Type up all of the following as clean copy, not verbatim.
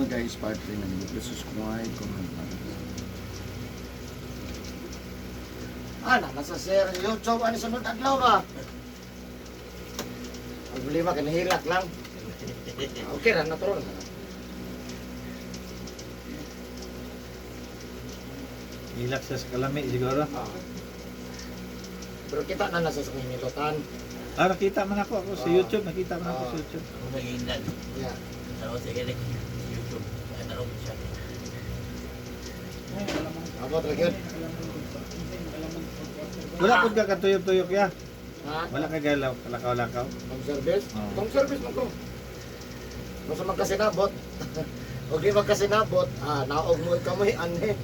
Hello guys, part 3 na nito. Subscribe, comment, like. Ah, na, nasa share YouTube, ano sunod adlaw ba? Ang problema, kinahilak lang. Okay ra, natural na. Hilak siya sa kalami siguro. Ah. Pero kita na nasa sa kinilutan. Ah, nakita man ako sa YouTube, nakita man ako sa YouTube. Ako nag-iindan. Yeah. Tanaw si Eric sa YouTube. Tanaw ko siya. Abot ra gyud. Wala pud ka katuyok-tuyok ya. Ha? Wala ka galaw, lakaw-lakaw. Home service? Oo. Home service man ko. Basta magkasinabot. Og di magkasinabot, ah, naog mo ikaw mo anhe.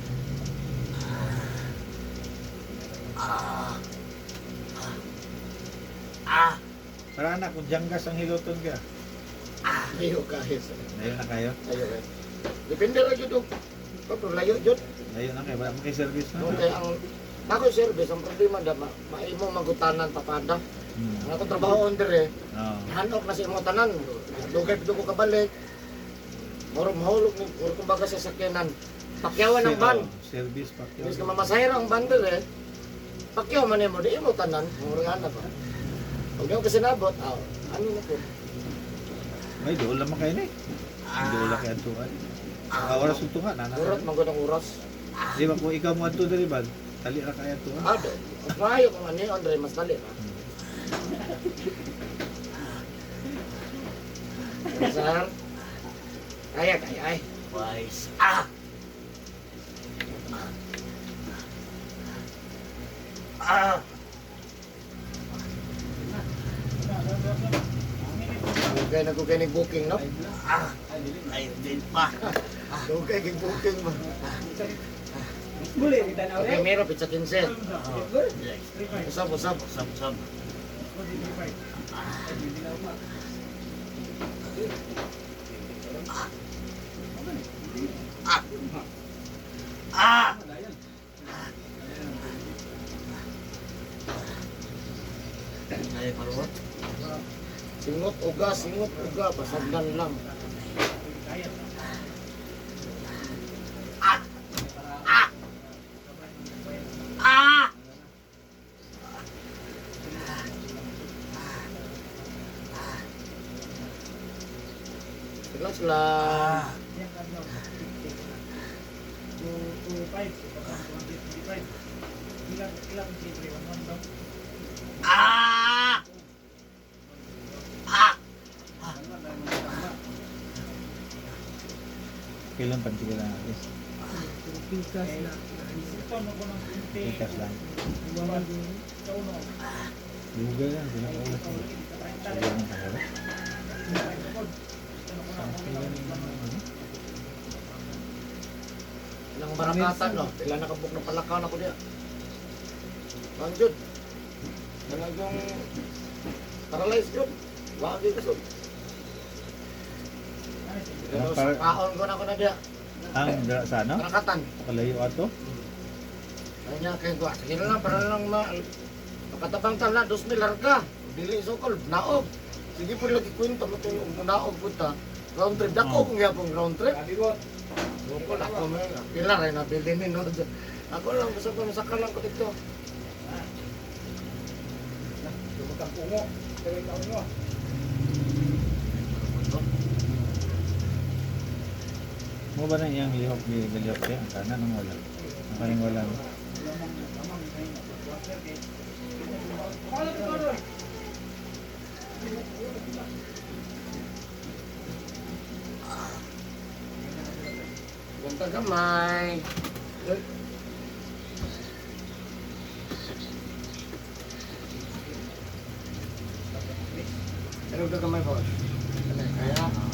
Ah! Ah! Para na kung janggas ang hiloton ka. Ayo guys. Layo na kayo. Ayo guys. Depende ra gyud og pero layo gyud. Layo na kayo, wala mo kay service na. Okay, ang ako service ang problema da ma, maimo magutanan papada. Ang akong trabaho on dire, Oo. hanok na sa imong tanan. Dugay pud ko kabalik. Murag mahulog ni murag kumbaga sa sakyanan. Pakyawan ang van. Oo, service pakyaw. Imbes ka mamasahero ang van dire, pakyaw man nimo di imo tanan, murag ana ba. Pag di mo kasi nabot, ah, ano na po? May dool naman kayo ni. Dool na kayo atuan. Ah, oras ug tunga na. Urot man gud ang oras. Di ba kung ikaw mo adto diri ba? Dali ra kayo atuan. Ah, do. Mas maayo kung ano yun, Andre, mas dali ba? Sir, kaya, kaya, ay. Wise. Ah! Ah! Dugay na gugay ni booking, no? Ah! Ay, din pa. Dugay kay booking ba? Okay, meron, pizza 15. Yes. Usap, usap. Usap, usap. Ah! Ah! Ay, paruot. Singot uga, singot uga, pasagdan lang. Ah! Ah! Ah! Relax lang. Ah! Ah! Ah! Kailan pantigil lang natin? Pikas lang. Dugay lang, bilang oras. Sige lang kayo. Ilang barakatan, no? Ilan nakabuk na palakaw na ko diya. Ang jud. Talagang paralyzed jud. Wag gyud kasod. Pero sa kaon ko na ko na diya. Ang dira sa ano? Barakatan. Kalayo ato? Kanya kay ko. Sige na lang para lang ma makatabang ta na 2,000 larga. Dili sukol naog. Sige po lagi kwento mo kung naog pud ta. Round trip dako kung gyapon round trip. Sukol ako man. Pila ra na bilhin ni no. Ako lang basta ko masakal lang ko dito. Mo ba na iyang lihok ni galihok siya? Ang kanan ang wala. Ang kaning wala. No? Ganta gamay. Pero gamay boss. Ano, kaya?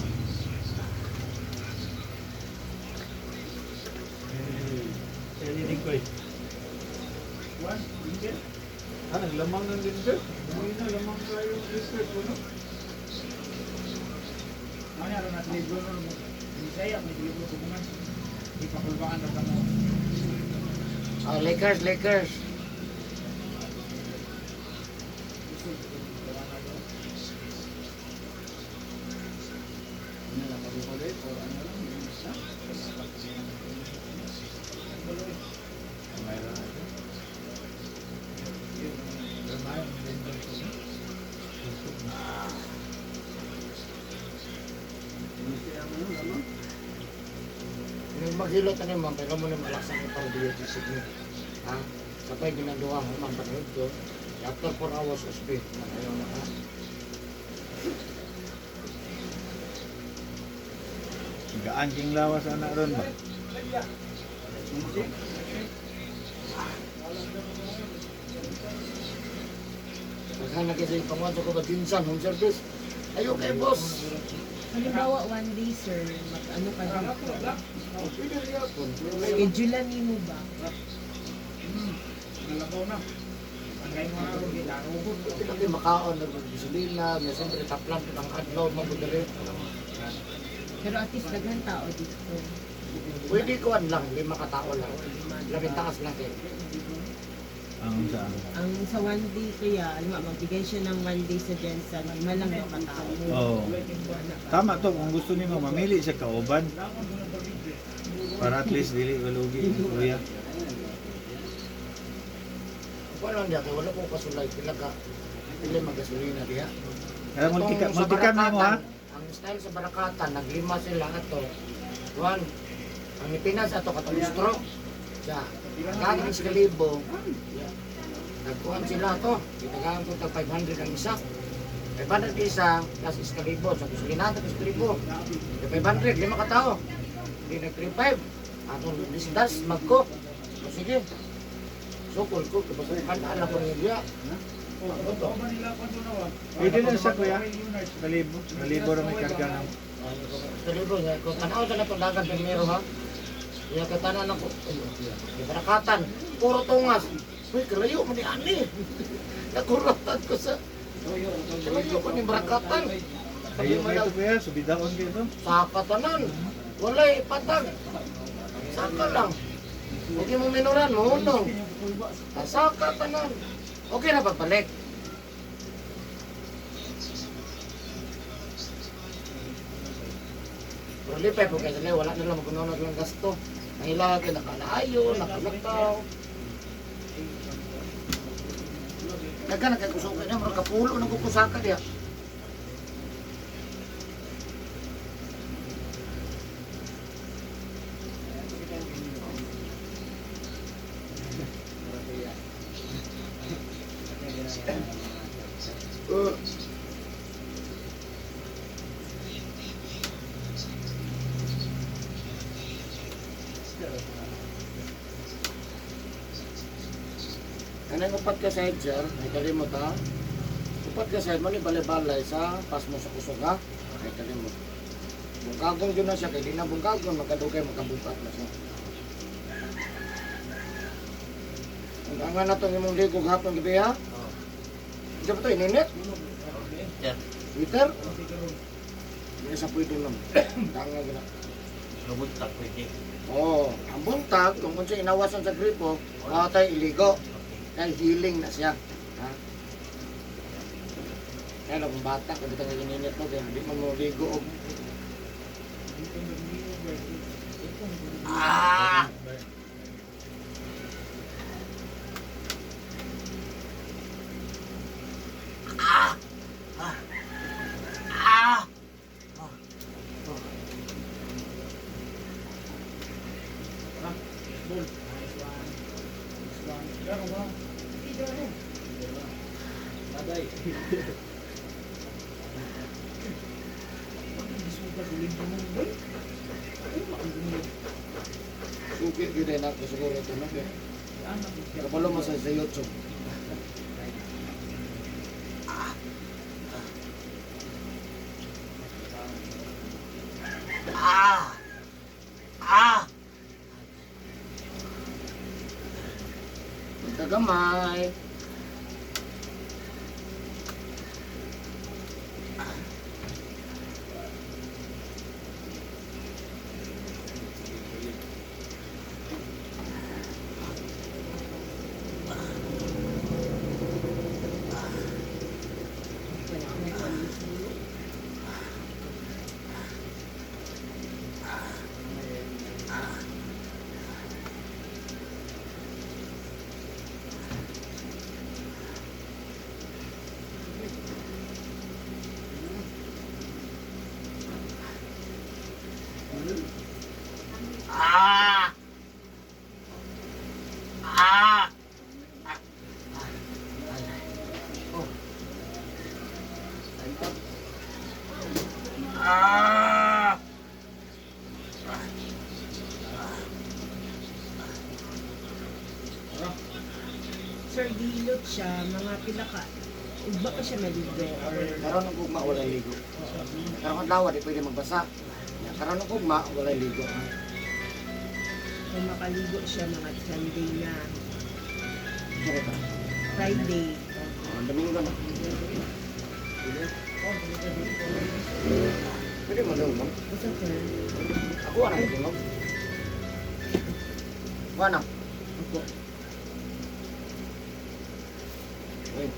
Ah, naglamang ng ginger? Umuwi na, lamang tayo ng ginger. Puno. Ah, Lakers, Lakers. Kung maghilot ani ma'am, pero mo ni malaksan ko pang DOGC ni. Ha? Sabay ginagawa mo ma'am pag ko. After 4 hours usbi. Ayaw na ha. Gaan king lawas ana ron ba? Paghan na kasi panguan sa ko ba Jinsan home service. Ayo kay boss. Halimbawa, one day, sir, mag-ano ka dito. Oh, pwede rin ako. Schedule mo ba? Pwede kami makaon ng gasolina, may siyempre taplan ang adlaw mabudere. Pero at least daghan tao dito. Pwede ko lang, lima ka tao lang. Labing taas lang kay. Ang saan? Ang sa one day kaya, alam mo, magbigay siya ng one day sa Jensen, lima lang yung katao. Oo. Tama to kung gusto nimo mamili sa kauban. Para at least dili malugi ni kuya. Wala lang diya, kay wala ko kasulay pila ka pila magasolina diha. Kaya Itong sa multicam nimo ha. Barakatan, ang style sa Barakatan, naglima sila ato. One, ang ipinas ato katong stroke. Siya, kaging sa kalibo. Nagkuhan sila ato. Gitagaan ko tag 500 ang isa. 500 isa, plus iskalibo. Sa gasolina, tapos iskalibo. 500, lima ka tao. Hindi nag 35. Atong disdas, magko. O sige. Sukol ko, kabasa alam ko niya. Ano to? Pwede na sa kuya. Kalibo, kalibo ra may karga ng Kalibo niya, kung tanaw sa natong dagan primero ha. Iya katanan ako. Barakatan, puro tungas. Uy, kalayo man ni ani. Nakuratan ko sa kalayo ko ni barakatan. Ayo kayo to kuya, subidaon kayo to. Sa katanan, walay patag. Saka lang. Huwag mo minuran, muhunong. Saka tanan. Okay na pagbalik. Pero lipay po kasi wala na lang magununod lang gasto. Nahila kayo, nakalaayo, nakalakaw. Daga nagkakusok niya, murag kapulo nang kukusaka diya. Kanang upat ka side, sir, ay kalimot ha. Upat ka side mo ni balay-balay sa pas mo sa kusog ha. Ay kalimot. Bungkagong yun na siya, kay di na bungkagon, magkadugay, magkabungkat na siya. Ang angan na itong imong ligo hapon gabi ha. Isa ba ito, ininit? Sir. Twitter? Hindi sa pwede lang. Tanga gina. Lubot ta pwede. Oo, ang buntag, kung kung siya inawasan sa gripo, wala tayo iligo. Okay. Kaya healing na siya. Ha? Kaya lang, kung bata, kung di ka ininit mo, kaya hindi mo ligo. Ah! Ah! Ah! Ah! Suki, yun ay natin siguro ito. No? Kaya, kabalo mo sa YouTube. Ah! Ah! Magkagamay. Wala akong pag-isulo. Ah! Sir, gihilot siya, mga pila ka, ugba pa siya maligo or Karon ng gugma walay ligo. Karon adlaw di pwede magbasa. Karon ng gugma walay ligo. kung makaligo siya mga Sunday na, Kaya ba? Friday. Oh, Domingo na. Pwede mo daw, ma'am. Basta sir, Ako ana mo tingog. Wala. Opo. Wait.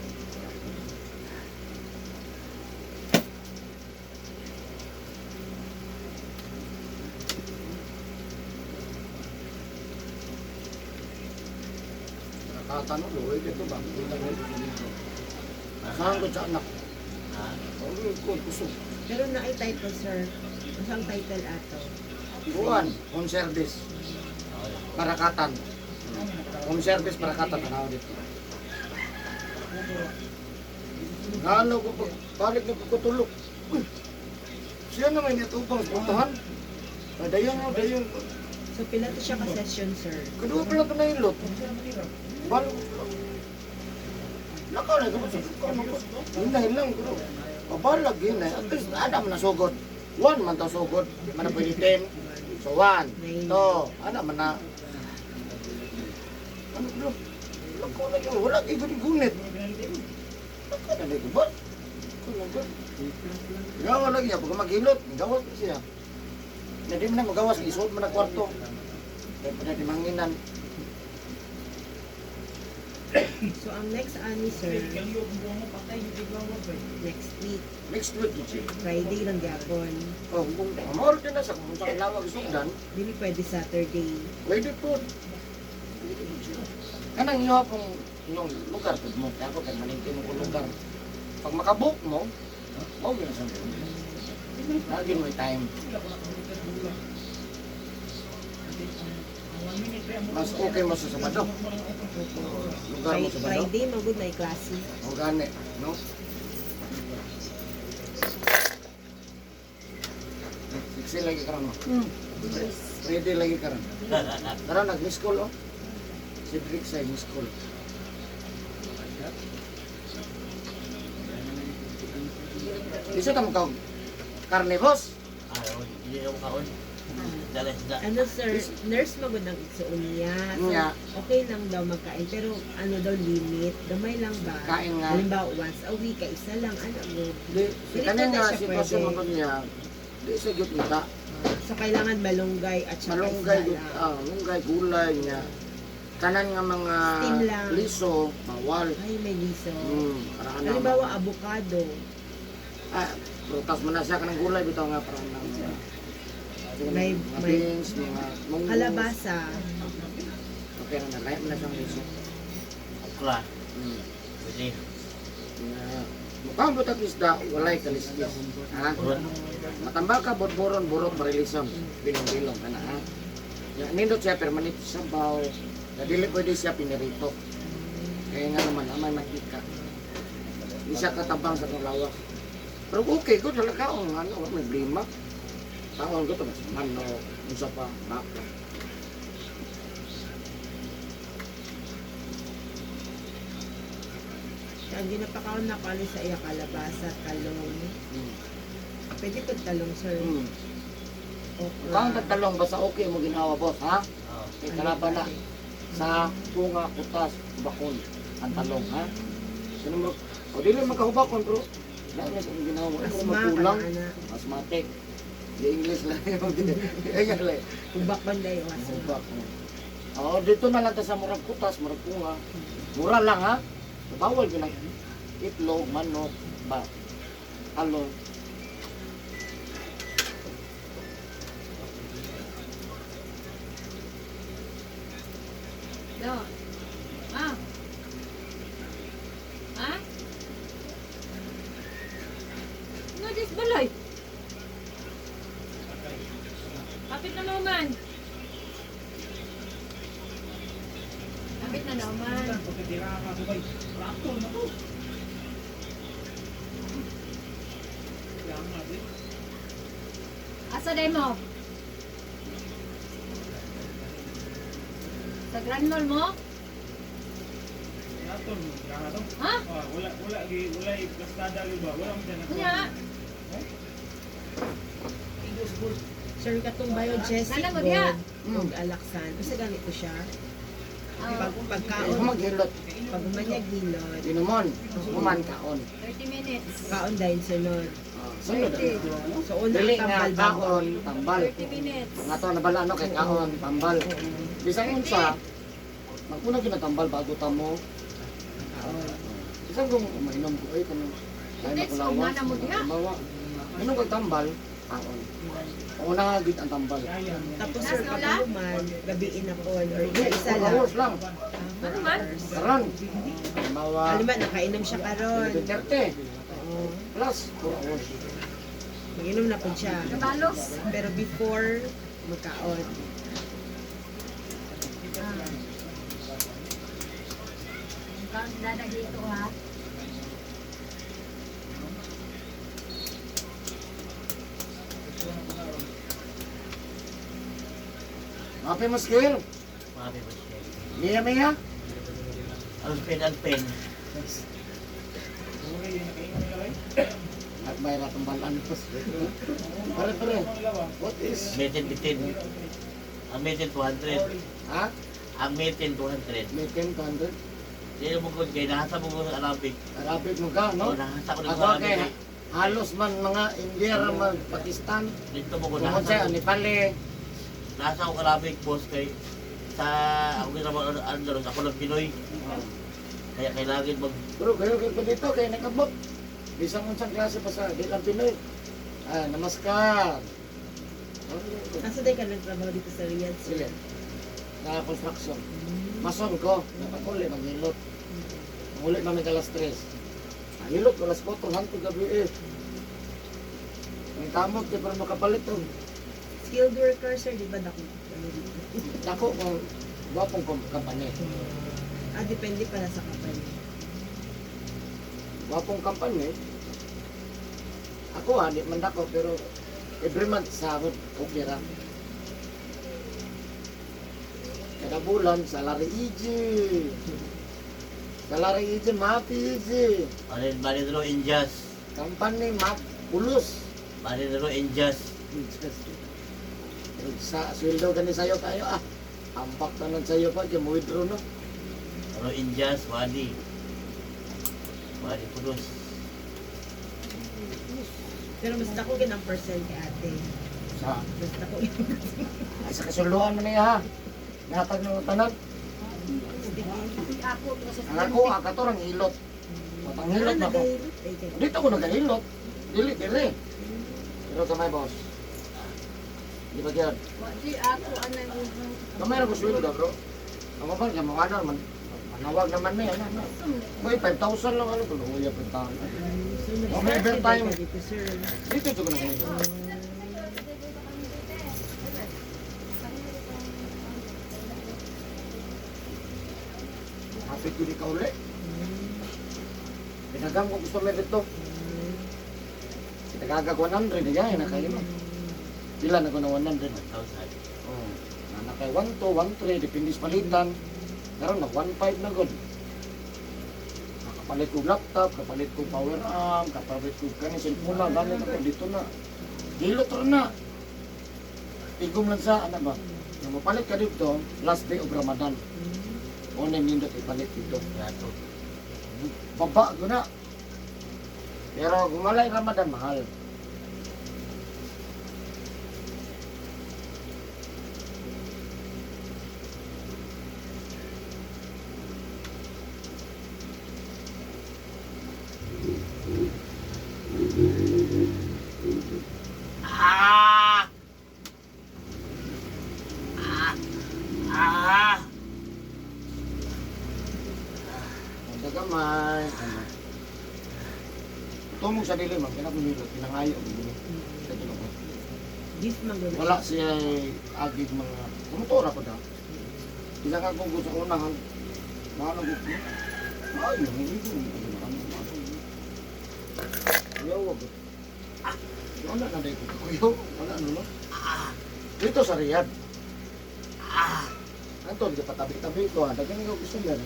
Nakatanong, luwi dito ba? Kita ko dito. Saan ko sa anak? Ha? Ano ko, kusog. Pero na ay title sir, ang title ato? Buwan, home service. Barakatan. Home service, barakatan. Tanaw dito. Galo ko, pag balik na ko tulog. Uy, siya naman nitupang sa puntahan. Ah, dayon mo, dayon. So pila to siya ka session sir? Kaduha pa lang ito na ilot. Balo ko. Lakaw na, kapag sa Hindahin lang, pero mabalag yun eh. At least, adam na sugod. One man to sugod. Di man na pwede 10. So, one, two, ana man na. Ano bro? Lakaw na yun. Wala kayo gunit. Lakaw na yun. Ba't? Lakaw na yun. Gawa lagi niya. Pag maghilot, gawas na siya. Na di man na magawas, isuot man na kwarto. Kaya pa na di manginan. So ang next ani sir, next week, Next week, yun siya. Friday lang gyapon. Oh, kung amor din na sa kung sa lawag sugdan, Dili pwede Saturday. pwede po. Pwede po siya. Kanang iyo kung inyong lugar pud mo, kaya ako permanente mo kung lugar. Pag makabook mo, mao gyud na sa Lagi mo time. Mas okay mo sa Sabado. Lugar mo sa Sabado. Friday magud na klase. O gani, no? Siksi lagi karon mo. Ready lagi karon. Karon nag-miss call oh. Cedric sa miss call. Isa ta mo ka karne boss. Ah, hindi ako kaon. Dala isda. Ano sir, nurse magud ang igsuon niya. So, Nga. okay lang daw magkain pero ano daw limit, gamay lang ba? Kain nga. Halimbawa once a week, ka isa lang ano mo. Di Dili kani po na nga siya sitwasyon pwede. mo niya. Di sa gyud nita. So kailangan malunggay at saka Malunggay isda gyud, lang. ah, malunggay gulay niya. Kanan nga mga Steam lang. liso bawal. Ay, may liso. Para na. Halimbawa avocado. Ah, prutas man na siya kanang gulay bitaw nga para nang May- mga may- beans, mga munggo. Kalabasa. Okay na na, man na siyang liso. Okra. Pwede. Na, mukhang butag isda, walay kaliskis. Ha? Matamba ka, borboron, borot, barilison. Bilong-bilong ka na, ha? Ya, nindot siya, permanent sabaw. Na dili pwede siya pinirito. Kaya nga naman, amay mantika. Di siya katabang sa itong lawas. Pero okay, good, talaga, ang ano, may blima. Taon ko ito, mas manok, unsa pa, baka. Ang ginapakaon na ko ano sa iya kalabasa, talong. Pwede pag talong sir. Okra. Kung ang tagtalong, basta okay mo ginawa, boss, ha? Oo. Kay kalaban na sa tunga, kutas, bakon, ang talong, ha? Sino mo, o dili man kahubakon, bro. Dahil na sa imong ginawa mo, ikaw Asma, magkulang, kana ana. asthmatic. Di English lang yung Ayan lang. Hubak man dayo asma. Hubak. Oo, dito na lang ta sa murag kutas, murag tunga. Mura lang, ha? Bawal yun ang itlog, manok, ba, talong. Do. Ah. Ah? No, just balay. Kapit na naman. Kapit na naman. Asa day mo? Sa Grand Mall mo? Ha? Wala wala gi wala plastada gi ba wala man Unya. Sir, katong Biogesic Nana mo diha. ug Alaxan. Usa gani to siya. Ah, Pag pagkaon, Maghilot. pag humanyag hilot, Inuman. Human kaon. 30 minutes. kaon dahil sunod. Ah, sunod. So una Dili nga tambal bago. kaon, tambal. 30 minutes. Nga to nabala ano kay kaon, tambal. Bisan unsa, maguna gyud ang tambal bago ta mo. Kaon. Bisan kung mainom ko ay kung dahil Next, makulawas. kung nana mo diha. Halimbawa, inom kag tambal, kaon. Una gyud ang tambal. Tapos sir, Nasa pag wala? human, gabiin na on or Hindi, isa 4 lang. hours lang. Ano man? Karon. Halimbawa, Alima, nakainom siya karon. 30 Oo. plus 4 hours. Mag-inom na po siya. Kabalos. Pero before magkaon. Ikaw ang dada dito ha. Mapi mo skill. Mapi mo siya. Mia mia. Alpen, alpen. At may ratong balaan po. Pare pare. What is? Metin, bitin. Ang metin 200. Ha? Ang metin 200. May 10, 200. Hindi mo kung kay nahasa mo ko sa Arabic. Arabic mo ka, No? no? Nahasa ko na Ako sa kay Arabic. halos man mga India, mga Pakistan, Dito mo ko tungkol nahasa. sa Nepali. Nahasa ko Arabic boss kay sa ako ginawa Andalus, ako lang Pinoy. Kaya kailangan mag Pero kayo kayo ko dito, kayo nakabot. Bisang unsang klase pa sa di lang Pinoy. Ah, namaskar. Nasa day ka nagtrabaho dito sa Riyadh, sir? Sige. Na construction. Mason ko, nakakuli, maghilot. Muli namin alas 3. Hilot, alas 4, hantog gabi eh. Ang kamot, kaya para makapalit. Oh. Skilled worker, sir, di ba dako? Ano dito? Dako kung gwapong company. Ah, depende pala sa company. Gwapong company. Ako ha, di man dako, pero every month sahod, okay ra. Kada bulan, salary easy. Salary easy, mapi easy. Bali bali dro injas. Company, map, pulos. Bali dro injas. Sa sweldo gani sayo kayo ah. Ampak tanan sayo pa kay mo withdraw no. Ano injas wadi. Wadi pulos. Pero mas dako gid ang percent kay ate. Sa Mas dako gid. ay, sa kasulduan man niya ha. Natag ng tanan. Ako, to sa Ang ako ang kato rang hilot. Matang hilot na ko. Nagahilot ay kay. Dito ko nagahilot. Dili dili. Pero kamay boss. Di ba gyud? Di ako anang Kamay ra ko sweldo bro. Ang man kay mga man. Manawag naman ni ano. ano. Boy 5,000 lang ano kuno uya pa taon. So, Okay, nag-start every time. ka dito, sir. Dito ko nagahilot. Hapit ko di ka uli. Pinagang ko gusto may dito. Pinagagag 100, na yan, nakayo mo. Pila na ko na 100. 1,000. Oh. Na kay 1, 2, 1, 3, depende sa palitan. Karon na 1, 5 na gud. Nakapalit ko laptop, kapalit ko power amp, kapalit ko kani cellphone na, gamit ako dito na. Hilot ra na. Tigom lang sa ano ba? Nung mapalit ka dito, last day of Ramadan. Una nindot ipalit dito. Gato. Baba ko na. Pero kung wala'y Ramadan, mahal. Ah! Ah! Ah! Ang gamay. Ano. Tumong sa dilim, ang kinakumilo, pinangayo ang gini. Sa Ginoo. Gift man gud. Wala siya agig mga kumutora ko daw. Isa ka kung gusto ko na, mahal ang gusto. Ay, hindi ko. Kuyaw, wag. Wala na dahil ko. Kuyaw, wala ano no. Dito sa Riyadh. Anton, di pa tabi-tabi ko. Daghan ko gusto yan.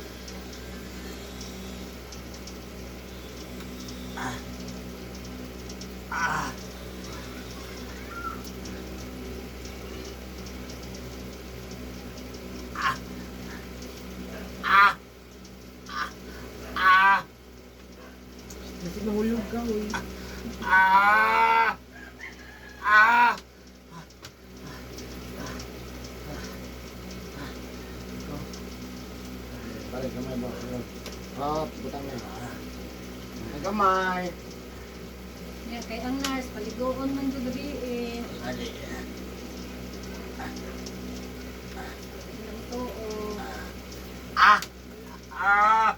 Kahoy. Ah! Ah! Balik gamay mo. Oh, butang na. Ay, gamay. Yeah, kay ang nurse, paligoon man jud gabi eh. Ali. Ilang tuo. Ah! Ah!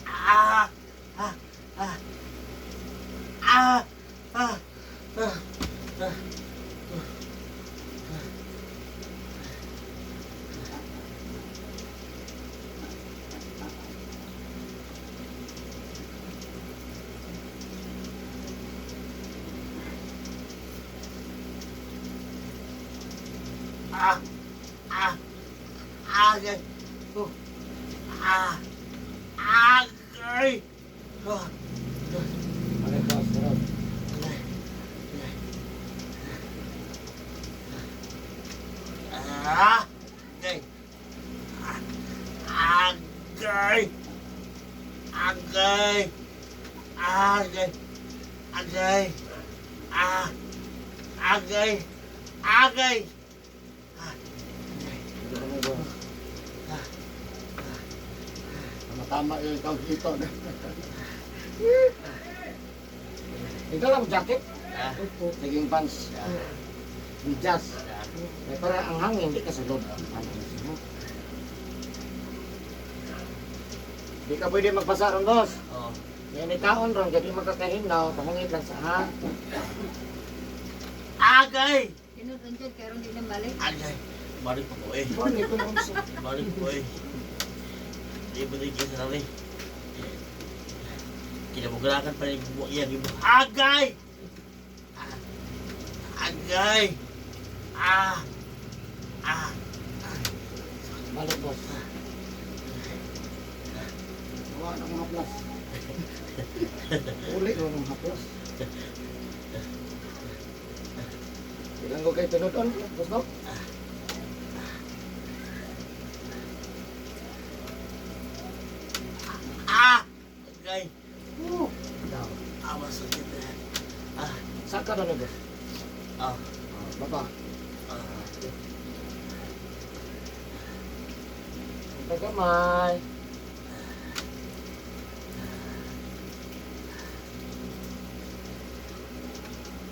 Ah! Ah! Ah! Ah! Ah! Ah! Ah! Ah! Ah! Ah! Oh. Ah! Ah! Ay! Ah! Balik boss, sarap. Ah! Agay! Agay! Agay! Agay! Agay! Ah! Agay! Agay! Balik gamay boss. Tama-tama yung ikaw dito. Ikaw lang jacket? Ah! Opo. Naging pants. Medyas. Eh, para ang hangin, hindi ka sa loob. Hindi ka pwede magpasa ron, boss. Oh. Yan ni taon ron, kaya di magkakahinaw, pahungit lang sa ha. Agay! Tinud-on jud kay ron di na balik. Agay! Balik pa ko eh. Buwan, ito naman sa... Balik ko eh. Di ba din sa nari? Kinabugalakan pa rin yung buwak yan. Agay! Ah! Agay! Ah! Ah! Balik, boss. Gawa ng haplas. Uli ko ng haplas. Ilang ko kayo tinudon, boss, no? Ah! Agay! Oo. Daw. Ah, masakit eh. Ah! Saka na boss. Ah! Ah, baba. Ah! Ang gamay.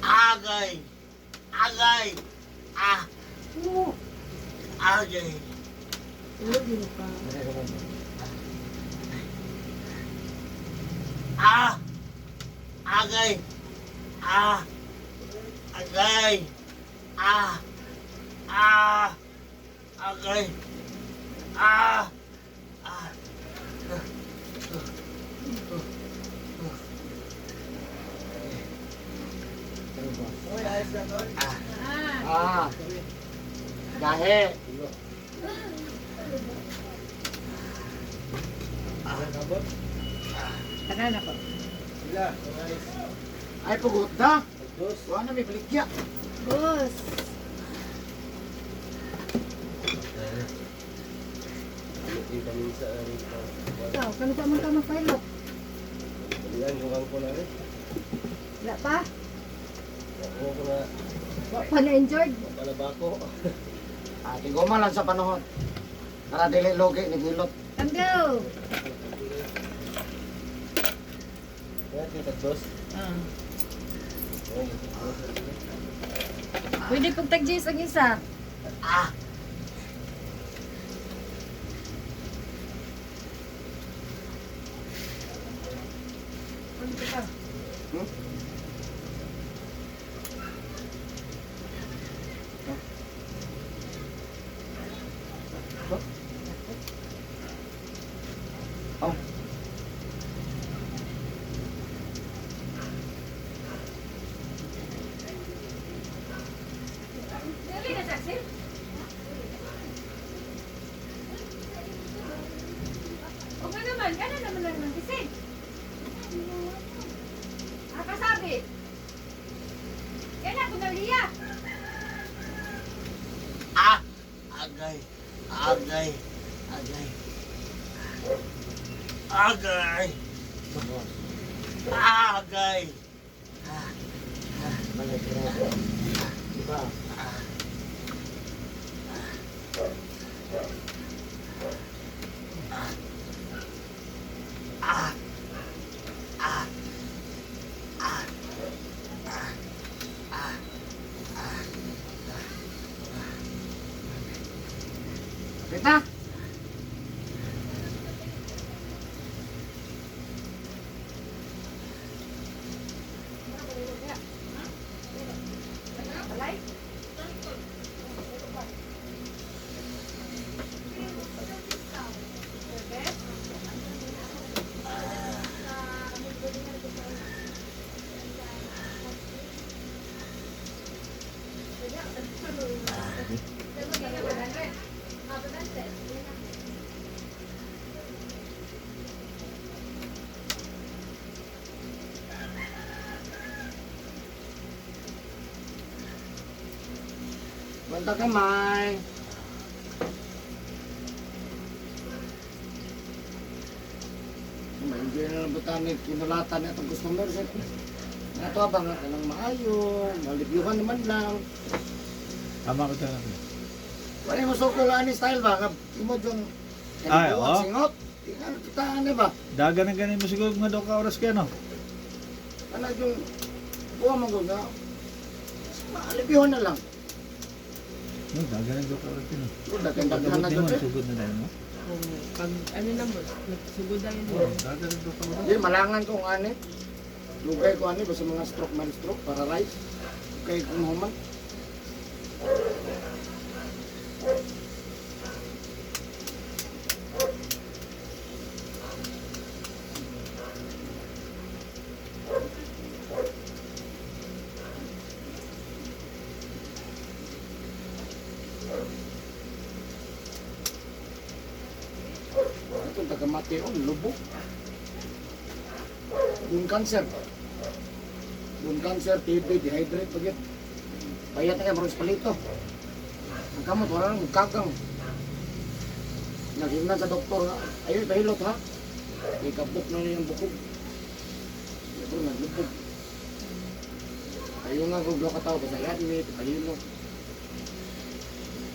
Agay! Agay! Ah! Oo. Agay! Tulog yun pa. Balik gamay, boss. Ah! Agay! Ah! Agay! Ah! Ah! Agay! Ah! Ah! Ano, boss? Ah! Ah, Ah. Gahe. Tanan ako. Ay, pugot na. Wala na may baligya. boss. Ikaw, kano pa man ka mag-pilot? Wala pa? Wala pa na-injured? Ah, tigoma lang sa panahon. Para dili logi ni gilot. Tanggo! Ah. Pwede pong tag-Gs ang isa. Ah! Oh. Dali na, Saxil. O nga naman, gana naman lang ng gising. Ah, kasabi. Kaya na, kunaliya. Ah! Agay! Agay! Agay! Agay! Boss. Ah, agay. Balik na. Diba? Kapit na! Banta kamay. May na lang botanic, kinulatan na itong customer. Sir. Nato ba nga kanang maayo, malibyuhan naman lang. Tama ko talaga. Wala mo sukol ani style ba? Nga imo jung Ay, oo. singot. Tingnan kita ani ba? Daga na ganin mo siguro mga daw ka oras kaya no? Ano yung buwa mo nga. Malibyuhan na lang. No, daga na daw ka oras kaya no? Wala kang daghan Pagabot na ni mo, jud. sugod na dahil mo. Kung pag ano na mo, nagsugod na yun. Oo, daga na daw ka oras. Di malangan ko ang ani. Lugay ko ani basta mga stroke man stroke para rice. Kay kung human. Itong taga Mateo, lubog. Bone cancer. Bone cancer, TB, dehydrate, pagit. Payat na kayo, maros palito. Ang kamot, wala nang kagang. Nagingnan sa doktor, ha? Ayun, pahilot ha. Ikabok na niya yung bukog. Ito, naglubog. Ayun nga, kung ka tao, basta i-admit, pahilot.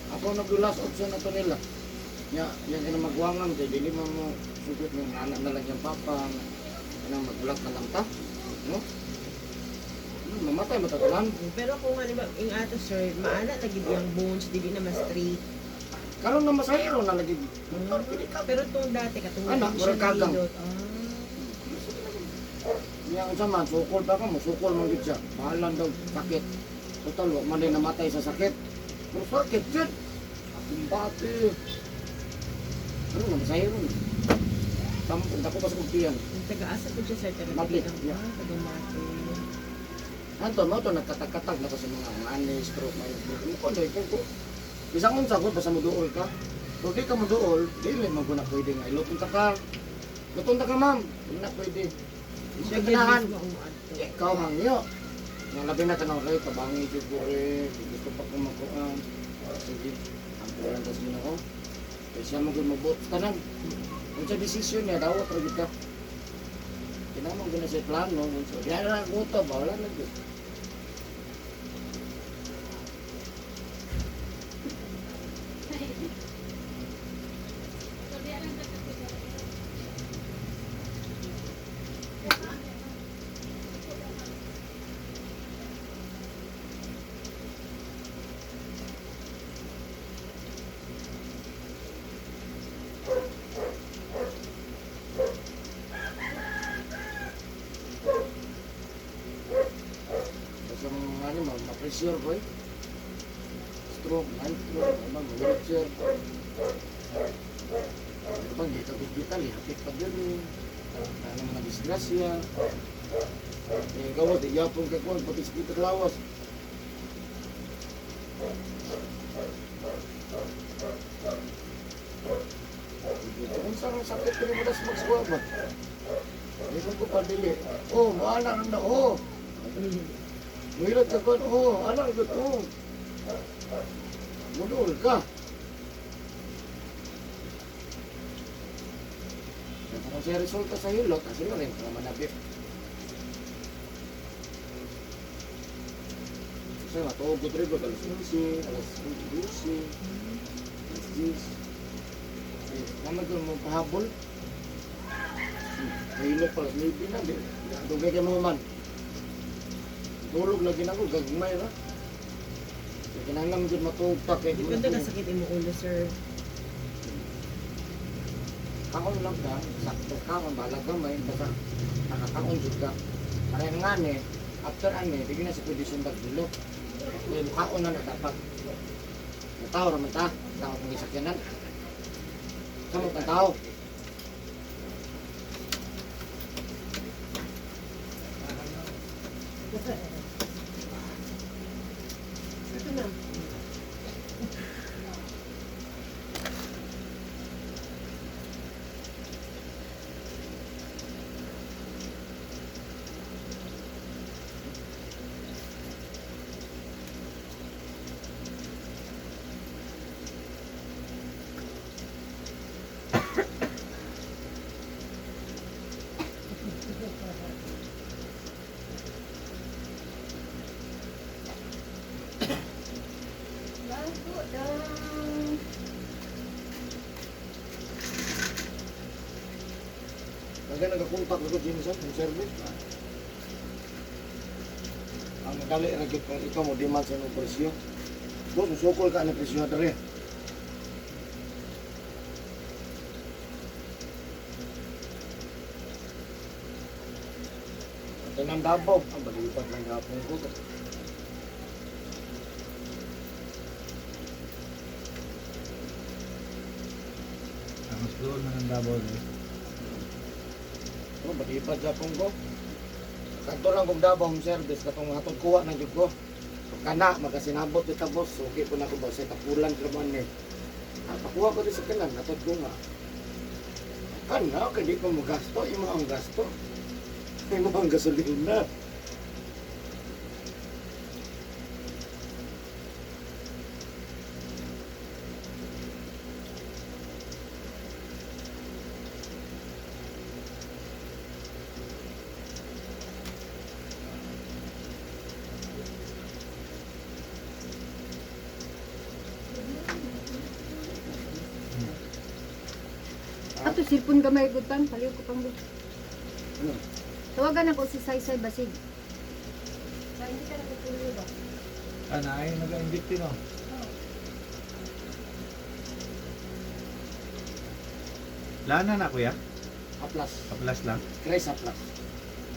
Ako nag-last option na to nila. Nya, yan ka na magwangan, kay dili man mo sugot ng anak na lang yung papa, kanang magulak na lang ta. No? Mamatay matatalan. Pero kung ano ba, yung ato sir, maana na gid yung bones, dili na mas straight. Karon na masahiro na lagi. Motor pili ka. Pero tong dati, katungod Ana, siya murag kagang. nahilot. Ah. Niya unsa man sukol pa ka mo sukol man gid siya. Bahalan daw sakit. Total wa man din namatay sa sakit. Pero sakit jud. Bati. Ano na masahiro na. Tampon ako pa sa kumpiyan. Yung taga-asa po siya sir, taga Mati. taga Yeah. taga Mati. Anto mo to nagkatakatag na ko sa mga mani, stroke, may stroke. Mo ko dai ko. Bisang unsa ko basta moduol ka. Kung di ka moduol, dili man ko na pwede nga iluton ta ka. Luton ta ka ma'am, di na pwede. Siya Siya gyud ganahan. mismo ang muadto. Ikaw hangyo. Nga labi na kanaw kay kabangi jud ko eh. Gusto pa ko magkuan. Sige, ang kulang tas Ginoo. Kay siya mo gud mabuot tanan. Unsa desisyon niya dawat ra gyud ka. Kinamang gud na siya plano, unsa. Di na guto ba wala na gyud. Kasi mga ano, ma-pressure ko eh. Stroke, mild stroke, ano, wheelchair. Ano bang, dito hospital eh, hapit pa dyan eh. Ano mga disgrasya. Eh, gawas, di yapon ka kuwan, pati sa kita lawas. Kung saan ang sakit, pwede mo das magsuwa ba? Hindi ko padili. Oh, maana na, oh. Muhilot ka kon, oh, anak ko to. Mudol ka. Kung siya resulta sa hilot, kasi rin, kung manabit. Kasi matuog ko trigo, alas 11, alas 12, alas 10. Eh, naman ko mo pahabol. Kahilok pala, 9 na, di. Dugay kay mga man. Tulog lagi na ako, gagmay ra. Kaya kinahanglan jud matuog ta kay Di ko na kasakit imo ulo, sir. Kaon lang ka, sakto kaon, bahala gamay, basta nakakaon jud ka. Para nga ni, after ani, di na sa pwede siyang dagdulok. Kaya kaon na na dapat. Natao raman ta, tao kong gisakyanan. Samot ang tao. Ito na. Bago daw. Kaya nagkakontak ako Jinson, yung service. Ang madali ra gyud kung ikaw mo demand sa imong presyo. Boss, musukol ka na presyo dere. Tanan Davao, ang balibad lang gapon ko. Ah, mas doon man ang Davao eh. Oh, balibad gapon ko. Kadto lang kog Davao home service katong hatod kuha na gyud ko. So, kana magasinabot kita boss, okay po na ko ba sa tapulan trabaho ni. Ah, pakuha ko di sa kanan, hatod ko nga. Kana kay di ko mo gasto, imo ang gasto. Imo ang gasolina. Ato silpon gamay gud pan, paliw ko pang Ano? Tawagan ako si Saysay Basig. Sa hindi ka nagtuloy ba? Ah, na ay nag-inject din oh. Lana na kuya, Aplas. kaplas lang. Chris aplas.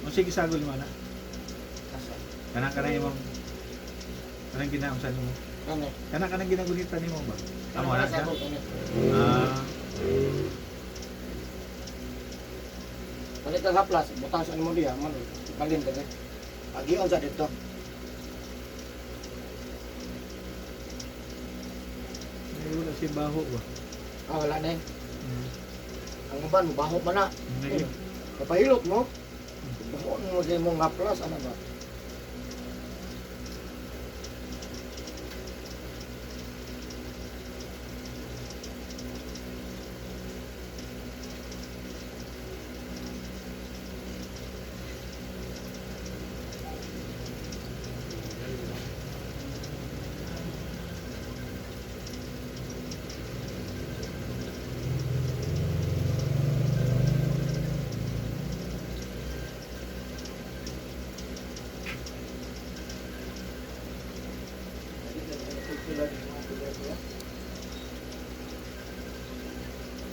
O sige sagol mo na. Asa? Kanang kanang imong kanang ginaunsan mo. Kani. Kanang kanang ginagunitan nimo ba? Amo na siya. Sa kani. Ah, Palit ka haplas, butang sa nimo diha man. Balin dere. Agion sa dito. ay, wala si baho ba. Ah, wala na eh. Ang uban mo baho man na. Lagi. Kapahilot mo. Baho mo sa imong haplas ano ba?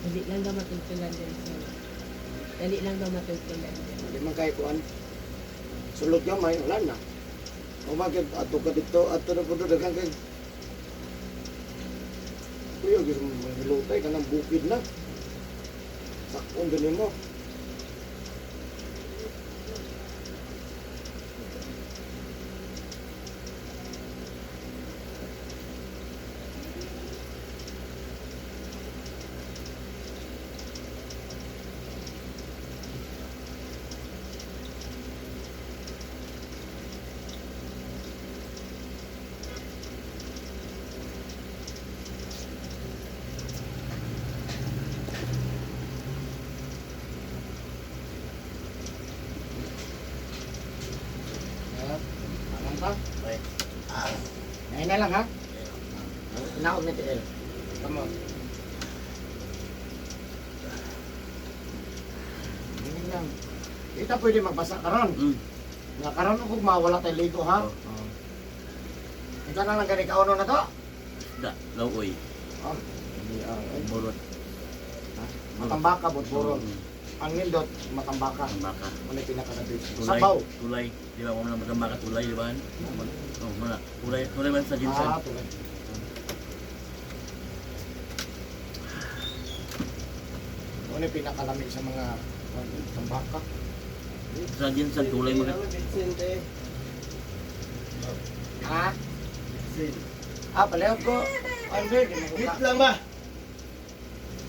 Dali lang daw matultulan din, sir. Dali lang daw matultulan din. Di man kay kuan. Sulod gamay wala na. Umakit ato ka dito, ato na puto daghang kay. Kuya gusto mo mahilutay kanang bukid na. Sakon din mo. Tama. Ganyan lang. Ita pwede magbasa karon. Nga karon og mawala tay ligo ha. Oh. Ikaw na lang gani kauno na to. Da, lauoy. Oh. Hindi ah. Eh. Burot. Matambaka bot buron. Ang nindot matambaka. Tambaka. Muna pinakadabi. Tulay. Sabaw. Tulay. Di ba kung matambaka tulay, di ba? Oh, muna. Tulay, tulay man sa ginsan. Ah, tulay. Muna pinakalami sa mga tambaka. Sa ginsan tulay mga. Ha? Ah, palayo ko. Ano ba? Hit lang ba?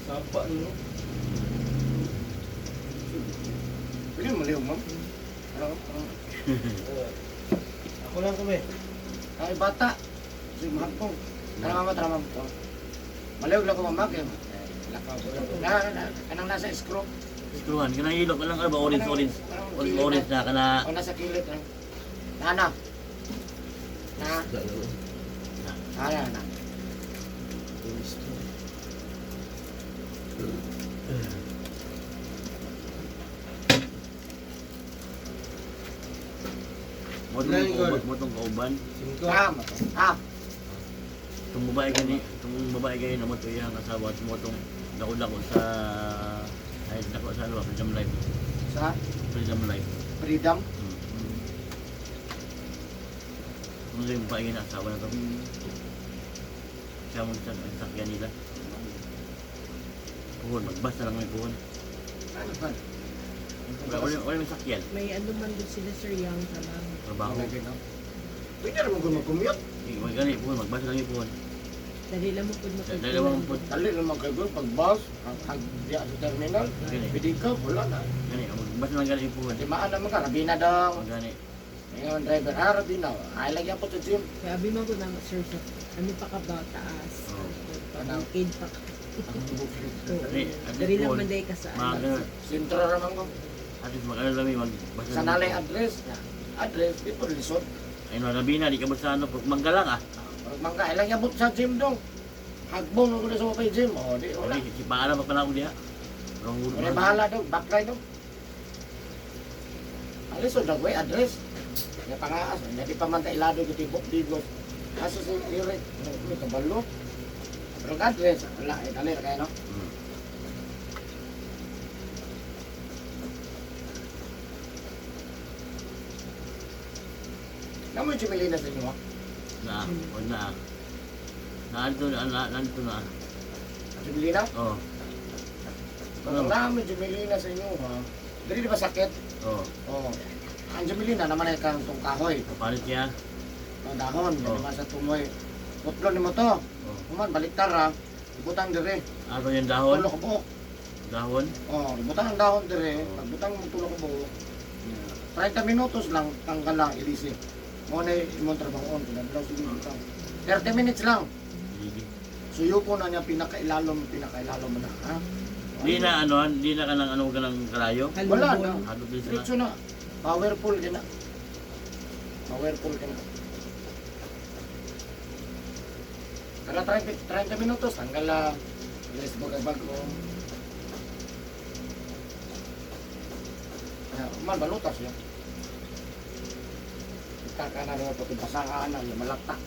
Sapa no. Pwede mo liw, ma'am. Ano? Ano? Ako lang kami. Ay, bata. Si mahal. Tara, mama, tara, ma'am. Oh. Maliw lang ko, ma'am. Kaya, lakaw ko lang. Na, na, kanang nasa screw. Skruhan, kanang ilok, kanang ano ba, orange, orange. Orange, orange na, kana. O, nasa kilid. Ah. Na, na. Na. Na, na, na. Motong kauban. Cinco. Tama. Ah, Itong babae gani, itong babae gani na moto iyang asawa at motong dako-dako sa ay dako sa ano ba, Freedom Life. sa Freedom Life. Freedom. Kung yung babae gani asawa na to. Siya mo sa sakyan nila. Puhon, magbasa lang may puhon. Ano ba? Wala may sakyan. May ano man doon sila sir yang trabaho. Trabaho. Pwede naman kung mag-commute. May gani, puhon, magbasa lang yung puhon. Dali lang mo pud Dali lang mo pud. Dali naman kayo pag bus, ang diya sa terminal, Gani. pwede ka, wala na. Gani, magbasa lang gani yung puhon. Limaan naman ka, Rabina daw. Gani. Ngayon driver, ah, Rabina. Ay, lagyan po sa gym. Kaya abi man ko na sir sa ano pa ka ba taas. Oo. Pabukid pa ka. Oo. Dali, at least Dali lang puhon. man day ka sa Mga ano. ganun. Sentro naman ko. At least mag-ano lang may magbasa Sa lang. nalay address. Address, di po lisod. Ay, no, Rabina, di ka ba sa ano, mangga lang ah. Pag mangga, ay lagyan po sa gym dong. Hagbong ako na sa mapay gym. O, di, wala. Wala. Si Paala pa pala ako diha. Wrong Wala bahala dong, backline dong. Alisod, nagway address. Nga pangaas, hindi pa man tailado yung tibok digos. Kaso si Eric, ano, may kabalo. Pero ang address, wala, eh, dali na kayo, no? Namoy Jimilina sa inyo, ha? Na, o na. Naanto na, na, naanto na. Jimilina? Oh, Kung namoy Jimilina sa inyo, ha? Dili di ba sakit? oh. Oo. Ang Jimilina naman ay kang tong kahoy. Kapalit niya. Ang dahon, Oo. oh. sa tumoy. Putlo ni mo to. Oh. Human, baliktar ha. Ibutang dire. Ato yung dahon. Tulo ka buok. Dahon. Oh, ibutang ang dahon dire. Pagbutang mo tulo ka buok. 30 minutos lang tanggal lang ilisi. Mo na imong trabahoon kung adlaw sige butang. 30 minutes lang. Sige. Suyuko na niya pinakailalom, pinakailalom na ha. Di na ano, di na ka ng ano ka ng kalayo. Wala na. Hadot din sila. Diretso na. Powerful gina. Powerful gina. Kada 30, 30 minutos, tanggal lang. Yes, bago. Ya, man, balutas ya. Kita ka na rin pati basahan na, yung malata.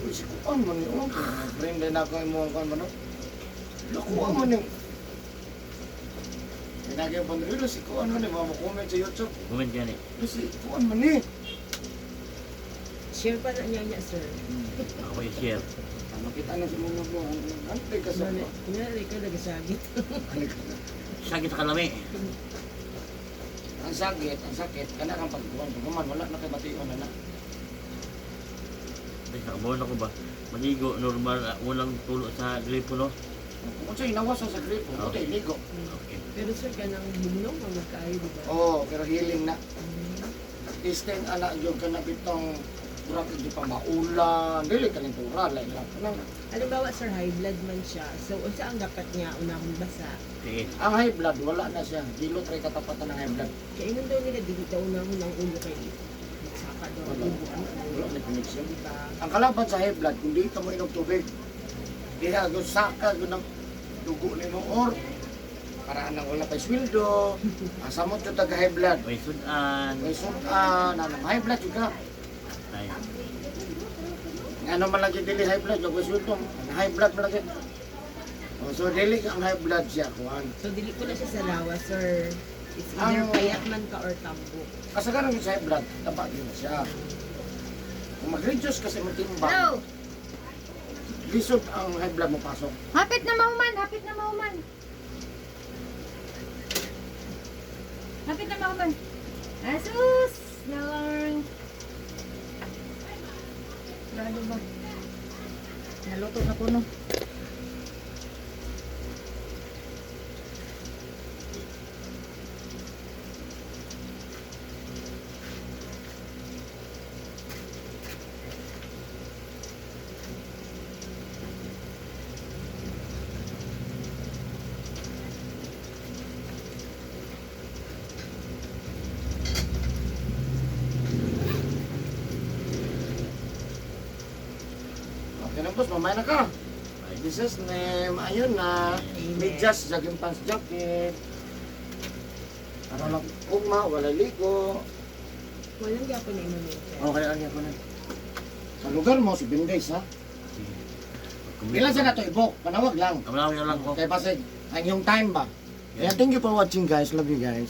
Uy, si kuan man ni oh. Friend din ako imo ang kuan man. Lakuan man ni. Pinagi ang pandrilo si kuan man ni mga comment sa YouTube. Comment yan eh. Lo si kuan man ni. Share pa na niya niya sir. Ako yung share. Makita na sa mga mo ang ante ka sa. Kunyari ka nagasagit. Sakit sa kalami. Ang sakit kana kang pagkuan pagkuman wala na kay bation na na. Ay, nakabawan ako ba? Maligo, normal, ah, walang tulo sa gripo, no? Kung sa inawas sa gripo, Oh. oh. ligo. Okay. Pero sir kanang himno mga kaayo di ba? Oh, pero healing na. Testing ana gyud kana bitong Mura kag di pa maulan, dili kalintura lain lang. Kanang Halimbawa, sir, high blood man siya. So, unsa ang dapat niya unahon basa? Sige. Ang high blood wala na siya. Dilo tray katapatan ng high blood. Kaya ingon daw nila, dili daw unahon ang ulo kay magsaka daw ang Wala. ulo. Ano, Wala na connection. Diba? Ang kalaban sa high blood, kung di ka mo inom tubig, diha go saka go ng dugo nimo or para anang wala pa sweldo, asa mo jud taga high blood. May sudan. May sudan, anang high blood juga. Ay. Ano man lagi dili high blood, yung sweldo, ang high blood man lagi. Oh, so dili ang high blood siya kuan. So, dili ko na siya sa lawas, sir. It's either payat man ka or tambok. Kasagaran sa high blood, taba din na siya. Kung mag-reduce kasi mo timbang, Hello. lisod ang high blood mo pasok. Hapit na mahuman, hapit na mahuman. Hapit na mahuman. Asus! Lord. Lalo ba? Naluto na ko no. Okay na boss, mamaya na ka. Ay. Jesus name, ayun na. Amen. Medyas, jogging pants jacket. Para lang ugma, wala ligo. Walang gyapon na imong nature. Okay, ano ko na. Sa lugar mo, 7 days ha. Sige. Ilan sa na to i-book? Panawag lang. Kamalaw lang ko. Okay, pasig. Ang yung time ba? Yeah, thank you for watching, guys. Love you guys.